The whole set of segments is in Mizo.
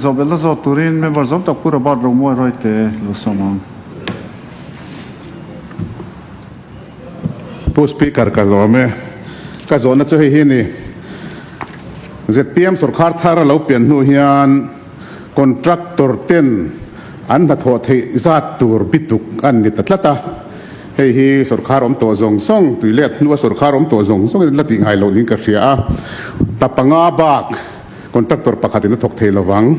zawh belh la zawt turin member zawm tak Pu Robert Romuai Royte lo sawm ang. Pu Speaker ka zawm e. Ka zawhna chu hei hi a ni. Zpm sorkar thar a lo pian hnu hian contractor ten an hnathawh theih zat tur bituk an ni ta tlat a. Hei hi sorkar awm tawh zawng zawng, tui let hnua sorkar awm tawh zawng zawng in la tih ngai loh niin ka hria a. Ta panga bak contractor pakhat in a thawk thei lovang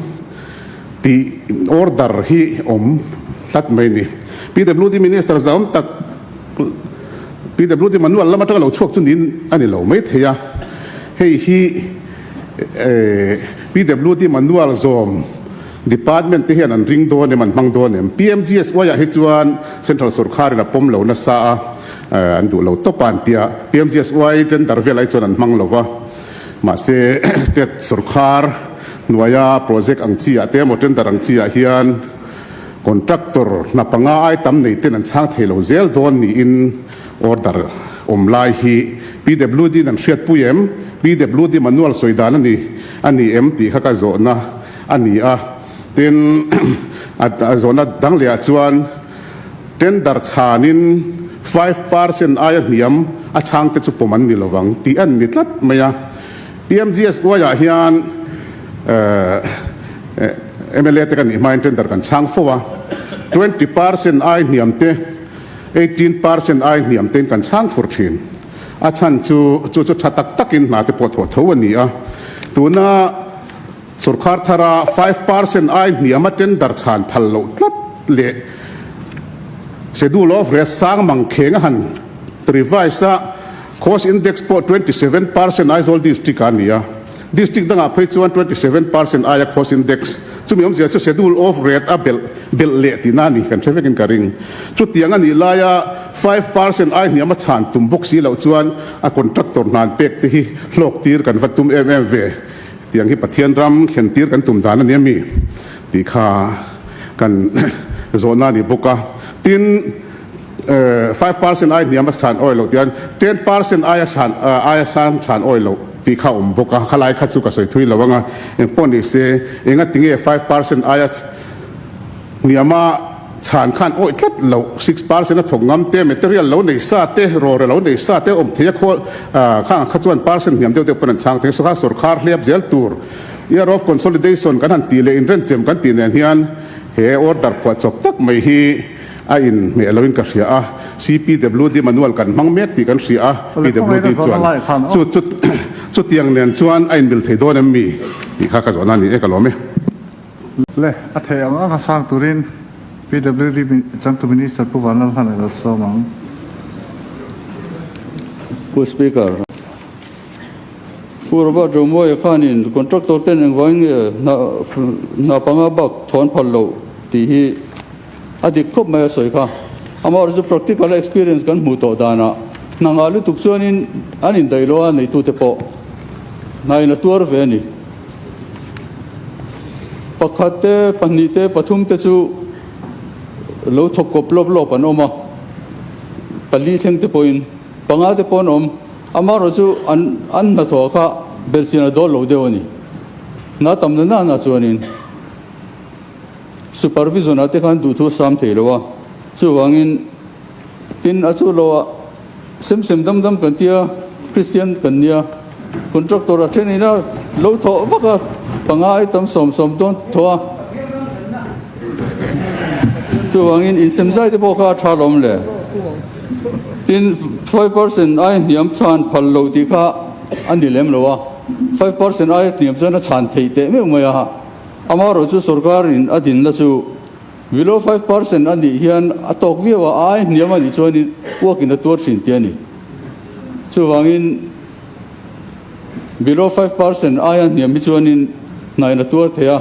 tih order hi awm tlat mai a ni. PWD Minister zahawm tak PWD manual lam atanga lo chhuak chu niin a ni lo mai thei a. Hei hi PWD manual zawm Department te hian an ring dawn em, an hmang dawn em? PMGSY ah hi chuan Central sawrkharin a pawm lo nasa a, an duh lo tawp a an tia. PMGSY tender velah hi chuan an hmang lo va, mahse State sawrkhar hnuaia project ang chi ah te emaw tender ang chi ah hian contractor hna panga ai tam nei ten an chhang thei lo zel dawn niin order awm lai hi PWD in an hriatpui em? PWD manual sawi dan a ni a ni em tih kha ka zawhna a ni a. Tin, a zawhna dang lehah chuan tender chhanin 5% aia hniam a chhangte chu pawm an ni lovang tih a ni tlat mai a. PMGSY-ah hian mla te kan nih hmain tender kan chhang fo a, 20% ai hniam te, 18% ai hniam tein kan chhang fur thin. A chhan chu chu chu tha tak takin hna te pawh thawh tho a ni a. Tuna Sorkar thara 5% ai hniama tender chhan phal loh tlat leh schedule of rate sang mang kheng a han revise a, cost index pawh 27% Aizawl district ah a ni a, district dangah phei chuan 27% aia cost index chumi awmzia chu schedule of rate a belh belh leh tihna a ni kan hre vekin ka ring. Chutiang a nih laia 5% ai hniama chhan tum bawk si loh chuan a contractor hnan pek te hi hlawk tir kan va tum em em ve. Tiang hi Pathian ram thlen tir kan tum dan a nia mi tih kha kan zawhna a ni bawk a. Tin, 5% ai hniam a chhan awi loh tian 10% aia san aia sang chhan awi loh tih kha a awm bawk a. Khalai kha chu ka sawi thui lo ang a, engpawh ni se enga tinge 5% aia hniama Chhan khan awih tlat loh, 6% a thawk ngam te, material lo nei sa te, rawre lo nei sa te awm thei a khawl khang kha chuan percent hniam deuh deuh pawn an chhang thei a, sawkha sawrkhar hliap zel tur year of consolidation kan han tih leh inrenchem kan tih nen hian he order phuah chawp tak mai hi a inhmeh loin ka hria a, CPWD manual kan hmang mek tih kan hria a, PWD chuan chu chu chutiang nen chuan a inmil thei dawn em mi tih kha ka zawhna a ni e ka lawm e. Le, a theih ang ang a sang turin PWD changtu Minister Pu Vanlalhlan a lo sawm ang. Pu Speaker, Pu Robert Romuaia khanin contractor ten engvangin nge hna panga bak thawn phal loh tih hi a dik khawp mai a sawi kha. Amaherawhchu practical experience kan hmuh tawh danah hna ngah lutuk chuanin an indaih lo a neitute pawh hna in a tuar ve a ni. Pakhat te, pahnih te, pathum te chu lo thawk kawp lawp lawp an awm a, pali thleng te pawhin panga te pawh an awm. Amaherawh chu an an hnathawh kha belhchian a dawl lo deuh a ni. Hna tam na nana chuanin supervision ah te khan duhthu a sam thei lo a, chuvangin tin a chu lo ah Sem sem dam dam kan tia, Kristian kan nia, contractor a then ina lo thawh vak a, pangai tam sawm sawm dawn thawh a. Chuvangin insem zai te pawh kha a tha lawm le. Tin, 5% ai hniam chhan phal lo tih kha a ni lem lo a, 5% ai hniam chuan a chhan theih teh meuh mai a. Amaherawhchu chu sorkarin a dinna chu Below 5% a nih hian a tawk viau a, ai hniam a nih chuanin uakin a tuar thin tih a ni. Chuvangin below 5% aia hniam hi chuanin hnain a tuar thei a,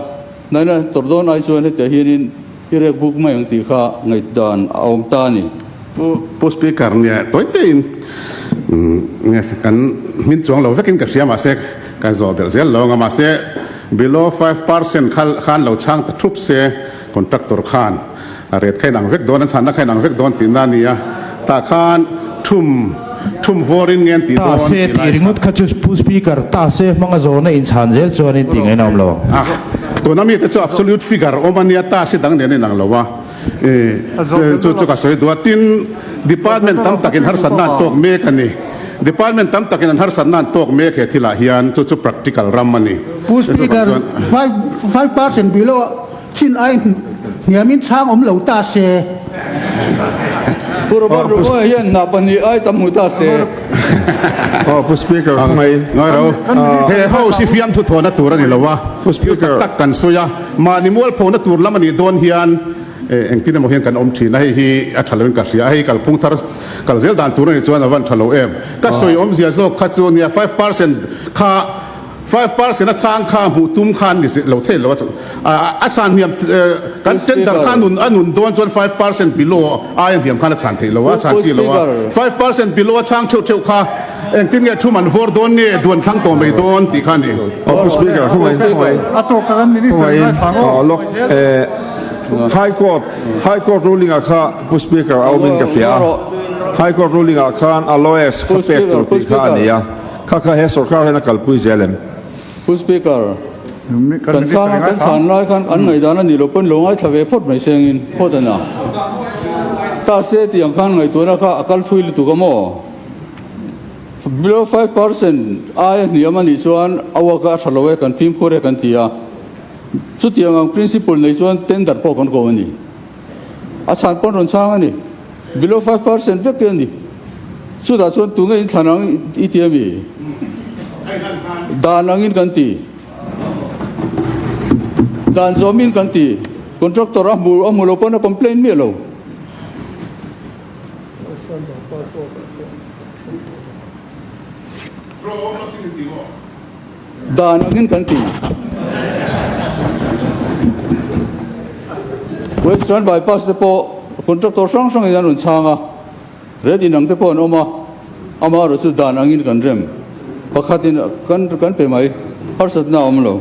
hnain a tawrh dawn ai chuan hetiah hianin i rek buk mai ang tih kha ngaihdan a awm ta a ni. Pu Speaker, nia tawi teiin kan hmin chuang lo vekin ka hria mahse ka zawh belh zel lo ang a, mahse below 5% khan lo chhang ta thup se Contractor khan a ret kha inang vek dawn, an chhanna kha inang vek dawn tihna a ni a, tah khan thum thum vawrin nge an tih Ta dawn se tih tih lai ringawt kha chu Pu Speaker, ta se hmanga zawhna inchhan zel chuan in tih ngaihna awm lo ang. A, Tuna mite chu absolute figure awm a nia, ta si dang nen a inang lo a. Chu chu ka sawi duh a. Tin, department tam takin harsatna an tawk mek a ni. Department tam takin an harsatna an tawk mek he thilah hian, chu chu practical ram a ni. Pu Speaker, 5% below chin ai hniamin chhang awm lo ta se. Pu Robert Rumoa hian hna pahnih ai tam hmu ta se. Aw Pu Speaker khawngaih. Ngai ro. He house hi fiamthu thawhna tur a ni lo a. Pu Speaker. Thil tak tak kan sawi a. Mahni mualphona tur lam a nih dawn hian engtin emaw hian kan awm thin a, hei hi a tha loin ka hria a, hei kalphung thar kal zel dan tur a nih chuan a van tha lo em. Ka sawi awmzia zawk kha chu nia 5% kha 5% a chhang kha hmuh tum kha an ni lo thei lo a, a chhan hniam kan tender kha nun a nun dawn chuan 5% below aia hniam khan a chhan theih lo a, a chhan chi lo a, 5% below a chhang theuh theuh kha Engtin nge thu man vawr dawn nge duan thlang tawh mai dawn tih kha a ni. Aw Pu Speaker, khawngaih khawngaih A tawk a kan Minister khawngaih ngai thlang aw. aw lawk eh High Court High Court ruling ah kha Pu Speaker a awm in ka hria a High Court ruling ah khan a lowest kha pek tur tih kha a ni a kha kha he sorkar hian a kalpui zel em? Pu Speaker, kan chhang a kan chhan lai khan an ngaihdan a nih loh pawn lo ngaithla ve phawt mai sengin phawt a na. Ta se tih ang khan ngaihtuahna kha a kal thui lutuk a maw? Below 5% aia hniam a nih chuan a work a tha lo e, kan fimkhur e kan ti a. Chutiang ang principle nei chuan tender pawh kan ko a ni. A chhan pawn rawn chhang a ni. Below 5% vek te a ni. Chutah chuan tunge in thlan ang i ti a mi? Dan angin kan ti. Dan zawmin kan ti. Contractor a hmu a hmu lo pawn a complain miah lo. Dan angin kan ti. Western Bypass te pawh contractor hrang hrangin an rawn chhang a, red inang te pawh an awm a, amaherawhchu dan angin kan rem. Pakhatin kan kan pe mai, harsatna a awm lo.